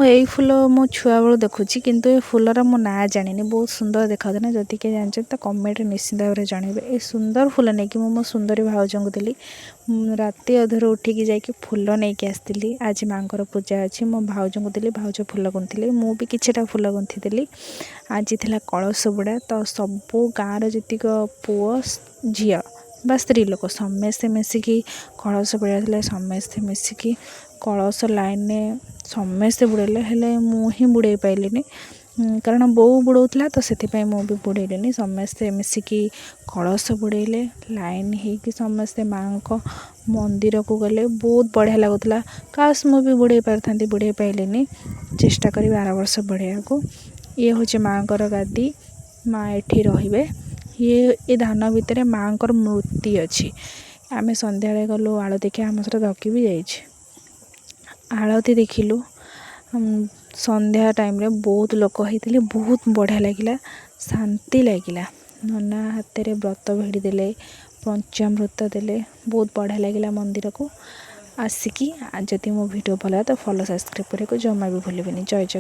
ଏଇ ଫୁଲ ମୁଁ ଛୁଆବେଳୁ ଦେଖୁଛି, କିନ୍ତୁ ଏ ଫୁଲର ମୁଁ ନାଁ ଜାଣିନି। ବହୁତ ସୁନ୍ଦର ଦେଖାଯାଉଛି ନା? ଯଦି କିଏ ଜାଣିଛନ୍ତି ତ କମେଣ୍ଟରେ ନିଶ୍ଚିନ୍ତ ଭାବରେ ଜଣାଇବେ। ଏ ସୁନ୍ଦର ଫୁଲ ନେଇକି ମୁଁ ମୋ ସୁନ୍ଦରୀ ଭାଉଜଙ୍କୁ ଦେଲି। ମୁଁ ରାତି ଅଧରୁ ଉଠିକି ଯାଇକି ଫୁଲ ନେଇକି ଆସିଥିଲି। ଆଜି ମାଆଙ୍କର ପୂଜା ଅଛି। ମୋ ଭାଉଜଙ୍କୁ ଦେଲି, ଭାଉଜ ଫୁଲ ଗୁନ୍ଥିଲେ। ମୁଁ ବି କିଛିଟା ଫୁଲ ଗୁନ୍ଥିଦେଲି। ଆଜି ଥିଲା କଳସ ବୁଡ଼ା। ତ ସବୁ ଗାଁର ଯେତିକ ପୁଅ, ଝିଅ ବା ସ୍ତ୍ରୀ ଲୋକ ସମସ୍ତେ ମିଶିକି କଳସ ବୁଡ଼ା ଥିଲା। ସମସ୍ତେ ମିଶିକି କଳସ ଲାଇନ୍ରେ ସମସ୍ତେ ବୁଡ଼େଇଲେ, ହେଲେ ମୁଁ ହିଁ ବୁଡ଼େଇ ପାଇଲିନି, କାରଣ ବୋଉ ବୁଡ଼ଉଥିଲା, ତ ସେଥିପାଇଁ ମୁଁ ବି ବୁଡ଼େଇଲିନି। ସମସ୍ତେ ମିଶିକି କଳସ ବୁଡ଼େଇଲେ। ଲାଇନ୍ ହେଇକି ସମସ୍ତେ ମାଆଙ୍କ ମନ୍ଦିରକୁ ଗଲେ। ବହୁତ ବଢ଼ିଆ ଲାଗୁଥିଲା। କାସ୍ ମୁଁ ବି ବୁଡ଼େଇ ପାରିଥାନ୍ତି, ବୁଡ଼େଇ ପାଇଲିନି। ଚେଷ୍ଟା କରିବି ଆର ବର୍ଷ ବୁଡ଼େଇବାକୁ। ଇଏ ହେଉଛି ମାଆଙ୍କର ଗାଦି। ମା ଏଠି ରହିବେ। ଇଏ ଏ ଧାନ ଭିତରେ ମାଆଙ୍କର ମୂର୍ତ୍ତି ଅଛି। ଆମେ ସନ୍ଧ୍ୟାବେଳେ ଗଲୁ ଆଳତି ଦେଖିବା। ଆମ ସହିତ ଧକି ବି ଯାଇଛି। ଆଳତି ଦେଖିଲୁ। ସନ୍ଧ୍ୟା ଟାଇମ୍ରେ ବହୁତ ଲୋକ ହେଇଥିଲେ। ବହୁତ ବଢ଼ିଆ ଲାଗିଲା, ଶାନ୍ତି ଲାଗିଲା। ନନା ହାତରେ ବ୍ରତ ଭିଡ଼ି ଦେଲେ, ପଞ୍ଚାମୃତ ଦେଲେ। ବହୁତ ବଢ଼ିଆ ଲାଗିଲା। ମନ୍ଦିରକୁ ଆସିକି ଯଦି ମୋ ଭିଡ଼ିଓ ଭଲ ତ ଫଲୋ, ସବସ୍କ୍ରାଇବ୍ କରିବାକୁ ଜମା ବି ଭୁଲିବେନି। ଜୟ ଜଗନ୍ନାଥ।